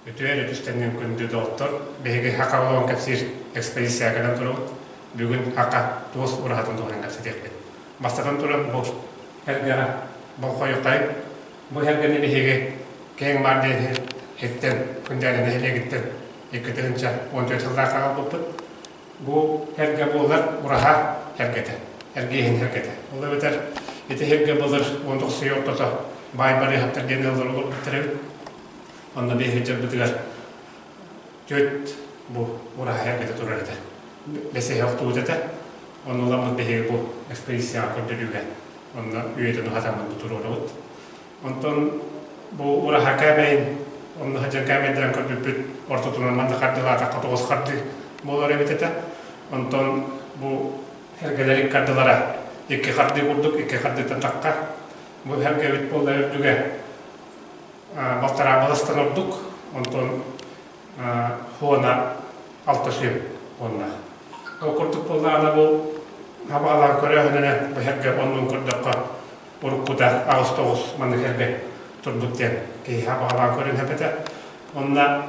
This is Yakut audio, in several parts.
Үтүө эрэ түстэннин күндү доҕоттор, биһиги Хака олоҕун кэпсиир экспедицияҕа кэлэн турабыт. Бүгүн Хака туос ураһатын туһунан кэпсэтиэхпит. Бастатан туран бу эргэҕэ болҕойуоххайыҥ. Бу эргэни биһиги Киэҥ Маар диэн иһиттэн, Күндээдэ нэһилиэгиттэн 2014 сыллаахха аҕалбыппыт. Бу эргэ буолар ураһа эргэтэ, эргиэһин эргэтэ. Ол эбэтэр ити эргэ былыр 19 үйэ ортото баай барыыһаптар диэн ыаллар олорбуттар эбит. Онно биһиги дьарбытыгар түөрт бу ураһа эргэтэ турар этэ. Бэсиһэ охтубут этэ. Онно ыламмыт биһиги бу экспедицияҕа көрдөрүүгэ онно үйэтин уһатаммыт бу туруорабыт. Онтон бу ураһа кээмэйин онно сылдьан кээмэйдээн көрбүппүт ортотунан манна хардылаатахха тоҕус хардыы буолар эбит этэ. Онтон бу эргэлэр икки ардылара икки хардыы курдук, икки хардыыттан тахха. Бу эргэбит буолла үрдүгэ балтараа балыстан ордук, онтон хуона алта сүөм уоннаах. Ол курдук буоллаҕына бу хабаҕалаан көрөөһүнүнэн бу эргэ оннун көрдөххө уруккута аҕыс-тоҕус маннык эргэ турбут диэн киһи хабаҕалаан көрөн эпэтэ. Онно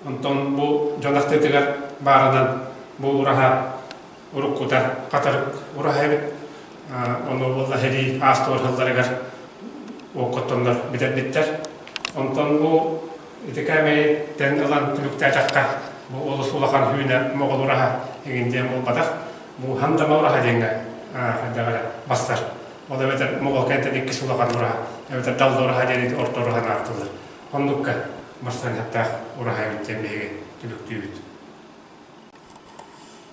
онтон бу дьон ахтыытыгар баарынан бу ураһа уруккута хатырык ураһа эбит. Ону буолла сэрии аас-туор сылларыгар уоккоттоннор бүтэрбиттэр. Онтон бу ити кээмэйиттэн ылан түмүктээтэххэ, бу олус улахан хүүнэ моҕол ураһа эҥин диэн буолбатах. Бу хандама ураһа диэҥҥэ хайдах эрэ бассар. Ол эбэтэр моҕол кэнтэн иккис улахан ураһа, эбэтэр далла ураһа диэн ити орто ураһаны ааттыыллар. Оннукка барсан хэптээх ураһа эбит диэн биһиги түмүктүүбүт.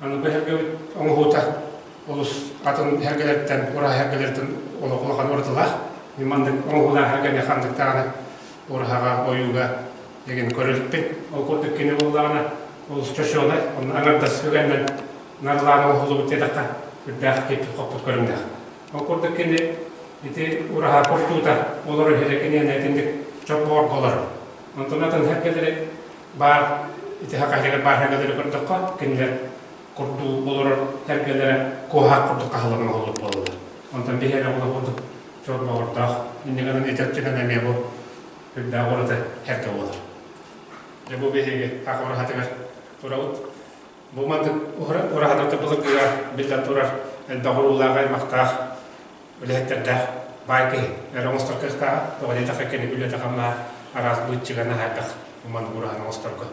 Аны бу эргэбит оҥоһуута олус атын эргэлэртэн, ураһа эргэлэриттэн олох улахан уратылаах. Мин маннык оҥоһуулаах эргэни ханнык даҕаны ураһаҕа, ойууга дэгин көрө иликпин. Ол курдук кини буоллаҕына олус чочуонай, онно аҥардас үгэннэн нарлаан оҥоһуллубут диэтэххэ, үрдээх киирбит-хоппут көрүҥнээх. Ол курдук кини ити ураһа куртуута олорор иһирэ киниэнэ итинник чоппоҕорго олорор. Онтон атын эргэлэри баар ити хахайдыгар баар эргэлэри көрдөххө, кинилэр курдуу олорор эргэлэрэ куоһаах курдук хаһыллан оҥоһуллубут буолаллар. Онтон биһи эрэ олох курдук чорбоҕордоох иннигэнэн ити өттүнэн эмиэ бу үрдээх ураты эргэ буолар. Дьэ бу биһиги хах ураһатыгар турабыт. Бу маннык ураһаны былыргыга биллэн турар элбэх уруулаах аймахтаах үлэһиттэрдээх баай киһи эрэ оҥостор кыахтааҕа. Тоҕо диэтэххэ кини үлэтэ-хамнаһа араас быыччыга наһаа элбэх бу маннык ураһаны оҥосторго.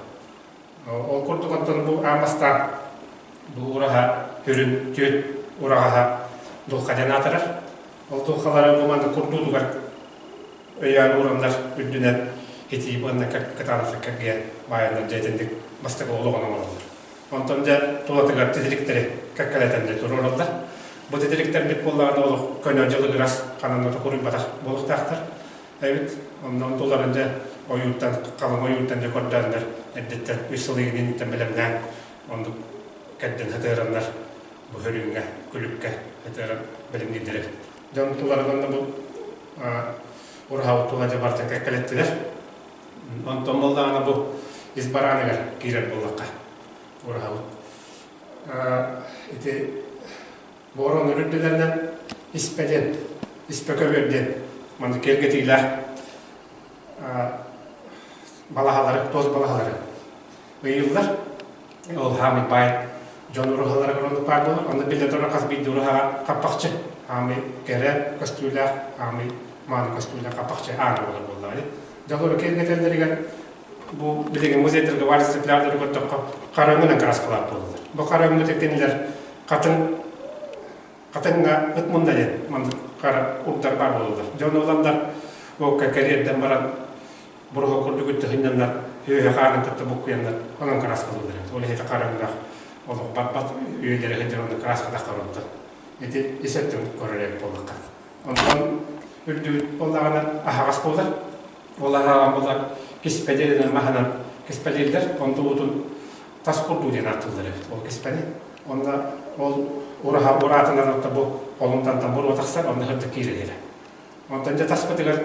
Ол курдук онтон бу аан бастаан бу ураһа үрүн түөт ураҕаһа дулха диэн аатырар. Ол дулхалары бу маннык курдуутугар өйөөн ураннар үрдүнэн итии уонна кытаанахтык кэргийэн баайаннар дьэ итинник бастакы олоҕун оҥороллор. Онтон дьэ тулатыгар титириктэри кэккэлэтэн дьэ туруораллар. Бу титириктэрбит буоллаҕына олох көнө дьылыгырас ханан да токуруйбатах буолуохтаахтар эбит. Онно онтуларын дьэ ойууртан халыҥ ойууртан дьэ көрдөөннөр эрдэттэн үс сыл иҥиниттэн бэлэмнээн оннук кэрдэн сытыараннар бу хөрүүҥҥэ, күлүккэ сытыаран бэлэмнииллэр эбит. Дьон туларынан да бу ураһабыт тула дьэ барытын кэккэлэттилэр. Онтон буоллаҕына бу ис барааныгар киирэр буоллахха ураһабыт. Ити Бороннор үрдүлэринэн испэ диэн, испэ көбүөр диэн маннык киэргэтиилээх балаһалары, туос балаһалары ыйыллар. Ол хаамый баай дьон уруһаларыгар оннук баар буолар. Онно биллэн турар хас биирдии уруһаҕа хаппахчы, хаамый кэрэ көстүүлээх, хаамый мааны көстүүлээх хаппахчы аана буолар буоллаҕа. Дьоллору киэргэтэллэригэр бу билигин музейдарга баар экземплярдары көрдөххө хара өҥүнэн кырааскалаах буолаллар. Бу хара өҥмүт кинилэр хатыҥ хатыҥҥа ыт мунна диэн маннык хара урдар баар буолаллар. Дьон ыланнар уокка кэриэрдэн баран буруһа курдук үттэ үөһэ хаанын кытта буккуйаннар онон кырааскалыыллар эбит. Ол иһитэ хара өҥнөөх олох барбат үөдэрэ сылдьар онно кырааскатахтар онтон. Ити ис өттүн көрөр эбит буоллахха. Онтон үрдүбүт буоллаҕына аһаҕас буолар. Ол аһаҕас буолар киспэдиэнэн маһынан киспэлииллэр. Онтубутун тас курдуу диэн ааттыыллар эбит ол киспэни. Онно ол ураһа ураатынан отто бу холумтантан буруо тахсар, онно сырдык киирэр. Онтон дьэ таспытыгар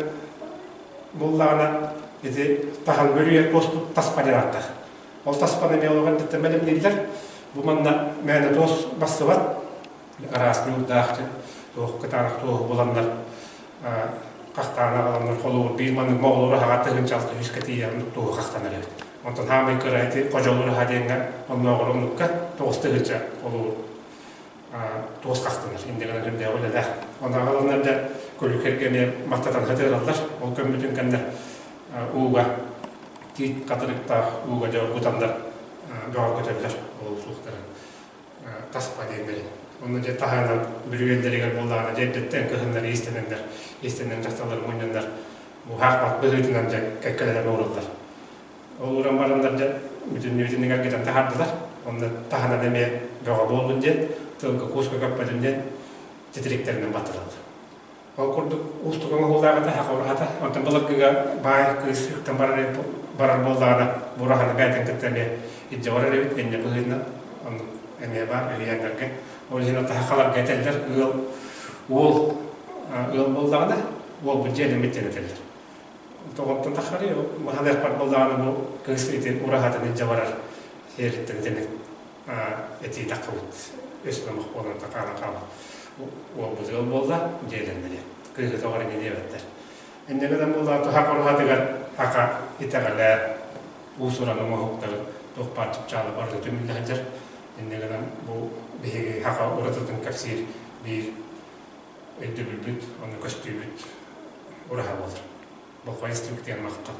буллаҕына ити таһан бүрүйэр туоспут таспа диэн ааттаах. Ол таспаны эмиэ олоҕун бэлэмнииллэр. Бу манна мээнэ туос бассыбат араас ньуурдаах туох кытаанах туоһу буланнар. Хахтаан аҕаланнар холобур биир маннык моҕол ураһаҕа 1600-ка тиийэ оннук туоһу хахтанар эбит. Онтон хаамай кыра ити Ходьол ураһа диэҥҥэ оннооҕор оннукка 9000 холобур туос хахтанар. Инньэ гынан үрдээх үлэлээх. Онно аҕаланнар да көлүкэргэ эмиэ маттатан хатыараллар. Ол көммүтүн кэннэ ууга тиит хатырыктаах ууга дьэ оргутаннар бөҕөргөтөллөр ол суохтарын таспа диэннэрин. Онно дьэ таһынан бүрүөндэригэр буоллаҕына дьэ эрдэттэн кыһыннар иистэнэннэр, иистэнэн дьахталлар мунньаннар буһаах быһыытынан дьэ кэккэлэрэн уураллар. Ол ууран бараннар дьэ бүтүннүүтүн эргитэн таһаардылар. Онно таһынан эмиэ бөҕө буоллун диэн, тылга кууска көппөтүн диэн титириктэринэн баттаталлар. Ол курдук уустук оҥоһуулаах этэ, саха ураһата. Онтон былыргыга баай кыыс үктэн барар, барар буоллаҕына, бу ураһаны бэйэтин кытта эмиэ илдьэ барар эбит, инньэ быһыытынан оннук эмиэ баар үһүйээннэргэ. Ол иһин ол сахаларга этэллэр, ыал уол ыал буоллаҕына, уолбут дьиэлэммит диэн этэллэр. Тоҕоттон таххарый, маһаныахпар буоллаҕына бу кыыс ити ураһатын илдьэ барар сиэриттэн итинник этии таххыбыт өс номох буолан хаалан хаалбыт уолбут ыал буолла дьиэлэннэ кыыһы тоҕо эрэ диэбэттэр инньэ гынан буолла туһах ураһатыгар хака итэҕэлэ уус-уран оҥоһуктары туох баар чыпчаала барыта түмүллэ сылдьар инньэ гынан бу биһиги хака уратытын кэпсиир биир өйдөбүлбүт уонна көстүүбүт ураһа буолар болҕой истибит диэн махтал.